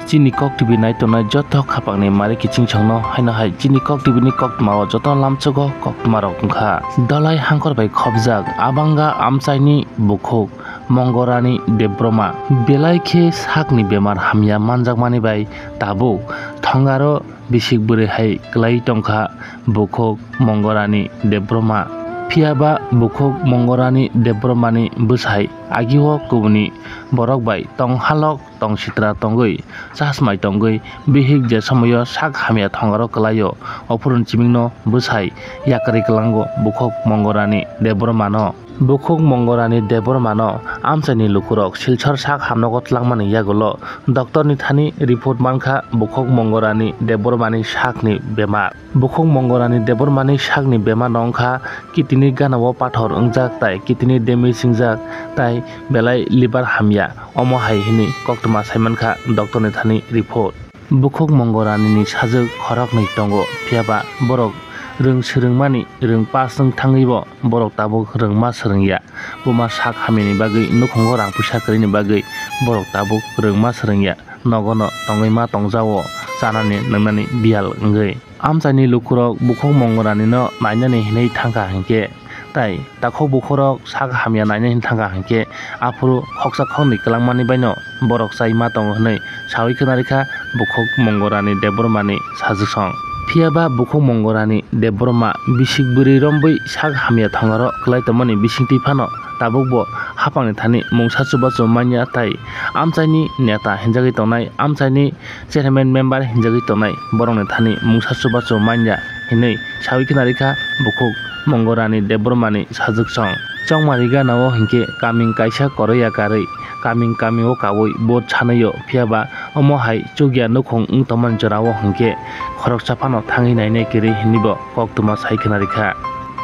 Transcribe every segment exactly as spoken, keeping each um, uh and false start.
Chini Kok T V nai tongnai joto khapangni mari kiching chongno haino hai chini Kok T V ni koktwmao joto lamsogo koktwmarok wngkha. Dalai hangkor bai khobjak Abanga amchaini bukhuk Mongorani Debbarma belai khe sakni bemar hamya manjakmani bai tabuk thongaro bisik bwrwi hai kwlai tongkha bukhuk Mongorani Debbarma. Phiyaba bukhuk Mongorani Debbarmani bwsai agio kubuni borok bai tong halok tong sitra tongwi chasmai tongwi bihik je somoio sak hamya thongaro kwlaio, ophuruni chimingno bwsai yakarwi kwlango bukhuk Mongorani Debbarmano. Bukhuk Mongorani Debbarmano amchaini lukurok Silchar sak hamnogo twlangmani yagulo doctorni thani report mankha bukhuk Mongorani Debbarmani sakni bemar. Bukhuk Mongorani Debbarmani sakni bemar no wngkha kidney ganao pathor wngjak tai kidney damage wngjak tai belai liver hamya, omo hai hwnwi koktwma saimankha doctorni thani report. Bukhuk Mongorani ni sajwk khoroknwi tongo, phiyaba borok rwng swrwngmani rwng pass wng thangwibo borok tabuk rwngma swrwngya. Buma sak hamyani bagwi nukhungo rang puisa kwrwini bagwi borok tabuk rwngma swrwngya. Nogono tongwi ma tongjago, chanani nwngnani biyal wngwi. Amchaini lukurok bukhuk Mongorani no nainani hinwi thangkha hinkhe, tai takhuk bukhurok sak hamya nainani hinwi thangkha hinkhe, aphuru khoksa khoknwi kwlangmani baino borok chai ma tongo hinwi sawi khwnarikha bukhuk Mongorani Debbarmani sajwksong. Phiyaba bukhuk Mongorani Debbarma bisik bwrwi rombwi sak hamya thongaro kwlai tongmani bisingtwi phano tabukbo haphangni thani mungsa chubachu manya tai amchaini neta hinjagwi tongnai, amchaini chairman member hinjagwi tongnai borokni thani mungsa chubachu manya hinwi sawi khwnarikha bukhuk Mongorani Debbarmani sajwksong. Chongmari ganao hinkhe kaming kaisa koroya karwi kaming kaming o kaui vote sanaio, phiyaba omo hai chukya nukhung wng tongmani jorao hinkhe khoroksa phano thangwi nainai kwrwi hinwibo koktwma sai khwnarikha.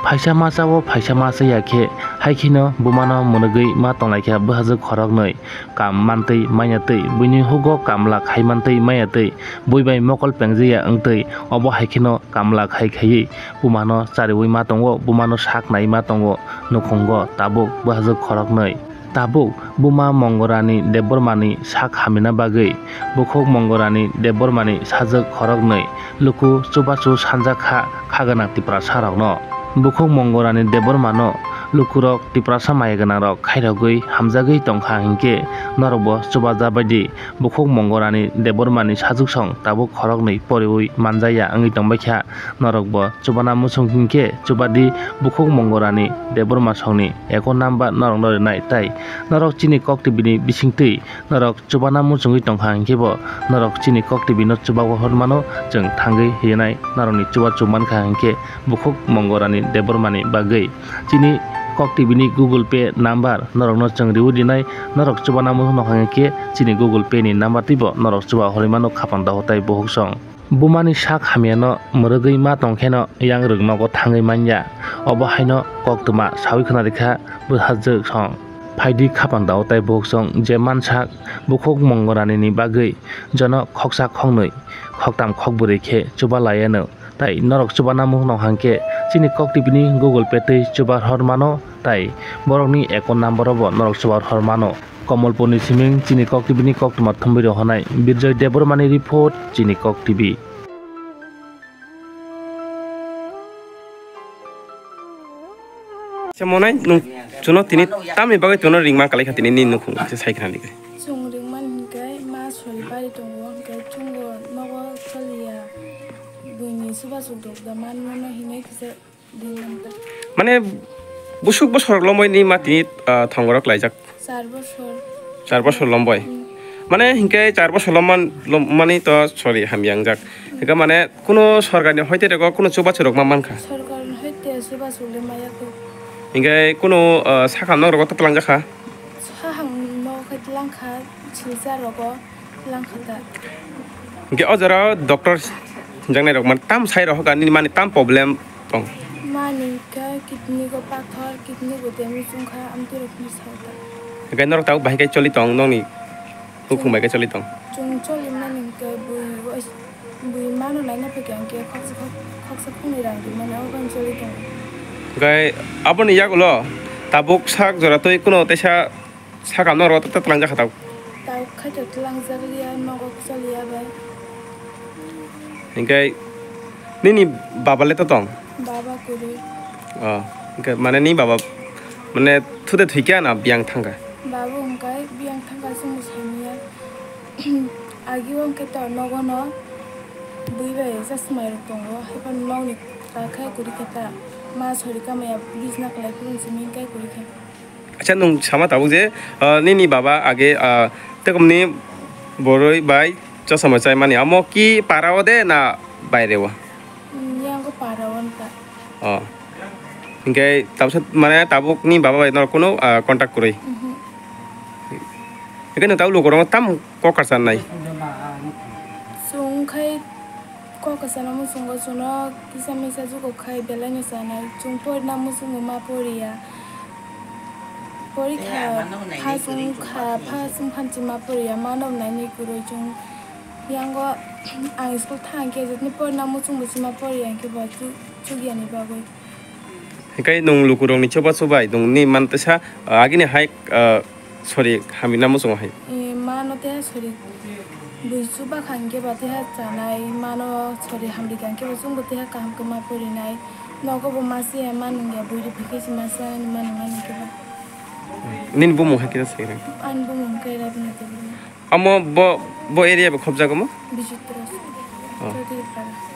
Phaisa masa o phaisa masa ya khe, hai kheno bumano mwnogwi ma tonglaikha bwsajwk khoroknwi. Kam mantwi manyatwi, buini hugo kamla khai mantwi mayatwi, bui bai mokol pengjaya wngtwi, obo hai kheno kamla khai khaiwi bumano chariwi ma tongo, bumano sak nai ma tongo, nukhungo tabuk bwsajwk khoroknwi. Tabuk buma Mongorani Debbarmani sak hamina bagwi bukhuk Mongorani Debbarmani sajwk khoroknwi luku chubachu sanjak kha, kha gwnang Tiprasa rokno. Bukhuk Mongorani Debbarmano lukurok Tiprasa maya gwnangrok khairogwi hamjagwi tongkha hinkhe norokbo chubajabaidi bukhuk Mongorani Debbarmani sajwksong tabuk khoroknwi poriwi manjaya wngwi tongbaikha. Norokbo chubana muchung hinkhe chubadi bukhuk Mongorani Debbarma songni account number norokno rinai tai norok chini Kok T V ni bisingtwi norok chubana muchungwi tongkha hinkhe bo norok chini Kok T V no chubago hor mano, chwng thangwi rinai norokni chubachu mankha hinkhe bukhuk Mongorani Debbarmani bagwi. Chini Kok T V ni Google Pay number norokno chwng riwi rinai, norok chubana muchung tongkha hinkhe chini Google Pay ni number twibo norok chuba horwi mano khapang daho tai bukhuk song. Bumani sak hamyano mwrwgwi ma tongkheno yang rwng nogo thangwi manya. Obo haino koktwma sawi khwnarikha bwsajwk song. Phaidi khapang dao tai bukhuk song je mansak bukhuk Mongorani ni bagwi jono khoksa khoknwi khoktam khokbwrwi khe chuba laiano. Tai norok chubana muchung tongkha hinkhe chini Kok T V ni Google Pay twi chuba hor mano tai borokni account number o bo norok chuba hor mano. Komolpurni siming chini Kok T V ni koktwma thumwi rohornai Birjoy Debbarmani report, chini Kok T V. Semonai nung chuno tini tamni bagwi chuno ringma kalai kha tini ni nukhung se sai khna dikhe. Chwng ringmani hinkhe ma sori bari tongo, hinkhe chwngbo nogo choliya buini chubachu dokda manmano hinwi kisa. Mane busuk bosor lomoi ni ma tini, ah, thongorok laijak. Char bosor. Char bosor lomoi. Hmm. Mane hinkhe char bosor lomman, lommani to sorry hamya wngjak. Hmm. Hinkhe mane kuno sorkar ni hoite rego kuno chubachu rok ma mankha. Sorkar ni hoite chubachu le maya kho. Hinkhe kuno, ah, sakam nok rogo to twlangjak kha. Sahang nok hai twlangkha Silchar rogo. Langkhata. Hinkhe o jora doctor hwnjaknai rok mani tam sai rohor kha, nini mani tam problem tong? Mani khe kidney go pathor, kidney go damage wngkha, amtwi rok ni sai ta. Hinkhe norok tabuk bahai khe choli tong, nokni bukhung bai khe choli tong? Chwng choli mani hinkhe bui, bui mano naina phaikha hinkhe khoksa khok-, khoksa khoknwi rang rimani abo bai choli tongo. Hinkhe aboni yagulo tabuk sak jora twi kuno teisa sakam no rw twlang jakha tabuk. Tabuk khaito twlangjak liya, nogo choliya bai. Hinkhe nini baba le to tong? Baba kwrwi. Oh, hinkhe mane ni baba mane thute thwikha na biyang thangkha? Baba hinkhe biyang thangkha chwngno samiya. Agi o hinkhe to nogo no bui bai chasmai rok tongo, haiphano nokni ta khe kwrwi khe ta. Ma sori kamaya business khlai phuru simi hinkhe kwrwi khe. Acha, nwng sama tabuk je, ah, nini baba age, ah, tekomni boroi bai chosma chaimani, amo ki para o de na baire o? Mm, yango para o nta. Oh. Hinkhe tabsa, mane tabuk ni baba bai norok kuno, ah, contact kwrwi? Mhm. Hinkhe nwng tabuk lukurok tam kok kwchar nai? Chwng khai Kok kwchana muchungo chwngno kisa misa jugo khai belai no chanai. Chwng porina muchungo ma poriya. Porikha first wngkha, first wngkha hinwi ma poriya, mano nainwi kwrwi chwng. Yango ang school thang khe jotoni porina muchungbo se ma poriya hinkhe bo chu-, chugyani bagwi. Hinkhe nwng lukurokni chubachu bai nwngni mantesa, ah, agini hai, ah, sori hamrina muchungo hai. Eh, mano teha sori bui chuba kha hinkhe ba teha chanai, mano sori hamri kha hinkhe ba chwngbo teha kaham khe ma porinai. Nogo bo ma se ma nungya, bui rw phikhe se ma se ani ma nungya hinkhe ba. Nini bumung hai khe sai rang? Ani bumung khe Rabindranath Debbarma. Amo bo, bo area bo khobjago mo? Bichitra. Oh. Chaudhary Para.